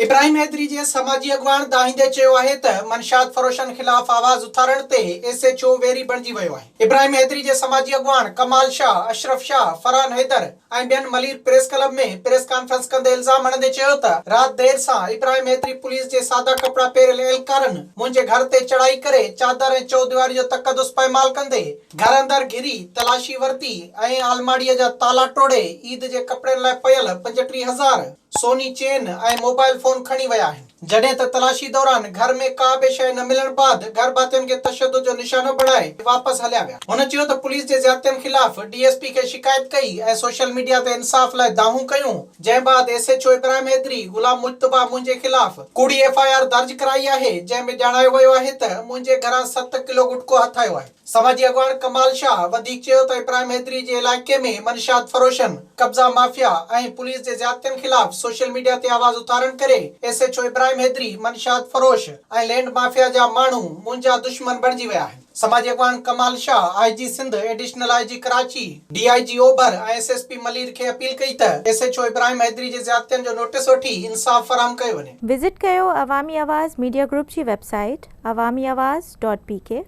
ابراهيم حيدري جي سماجي اڳواڻ دانهيندي چيو آهي ته منشيات فروشن خلاف آواز اٿارڻ تي ايس ايڇ او ويري بڻجي ويو آهي. ابراهيم حيدري جي سماجي اڳواڻ ڪمال شاهه، اشرف شاهه، فرحان حيدر ۽ ٻين Malir press club ۾ press conference ڪندي الزام هڻندي چيو ته رات دير سان ابراهيم حيدري پوليس جي سادا ڪپڙا پهريل اهلڪارن منهنجي گهر تي چڙهائي ڪري چادر ۽ چوديواري جو تقدس پائمال ڪندي گهر اندر گهري تلاشي ورتي ۽ آلماڙيء جا تالا ٽوڙي عيد جي ڪپڙن لاء پيل 35 هزار سوني چين ۽ موبائل فون کڻي ويا آهن، جڏهن ته تلاشي دوران گهر ۾ ڪا به شيء نه ملڻ بعد گهر ڀاتين کي تشدد جو نشانو بڻائي واپس هليا ويا. هن چيو ته پوليس جي زيادتين خلاف ڊي ايس پي کي شڪايت ڪئي ۽ سوشل ميڊيا تي انصاف لاء دانهون ڪيون، جنهن بعد S H O Ibrahim Haidri Ghulam Mujtaba منهنجي خلاف ڪوڙي ايف I R درج ڪرائي آهي، جنهن ۾ ڄاڻايو ويو آهي ته منهنجي گهران ست ڪلو گٽڪو هٿ آيو آهي. سماجي اڳواڻ ڪمال شاهه وڌيڪ چيو ته ابراهيم حيدري جي علائقي ۾ منشيات فروشن، قبضا مافيا ۽ پوليس جي زيادتين خلاف سوشل ميڊيا تي آواز اٿارڻ ڪري S H O Ibrahim Haidri منشيات فروش ۽ لينڊ مافيا جا ماڻهو منهنجا دشمن بڻجي ويا آهن. سماجي اڳواڻ Kamal Shah I G Sindh, additional I G Karachi, D I جي اوڀر ۽ ايس ايس پي ملير کي اپيل ڪئي ته S H O Ibrahim Haidri جي زيادتين جو نوٽيس وٺي انصاف فراهم ڪيو وڃي. وزٽ ڪيو عوامي آواز ميڊيا گروپ جي web site Awami Awaz dot P K.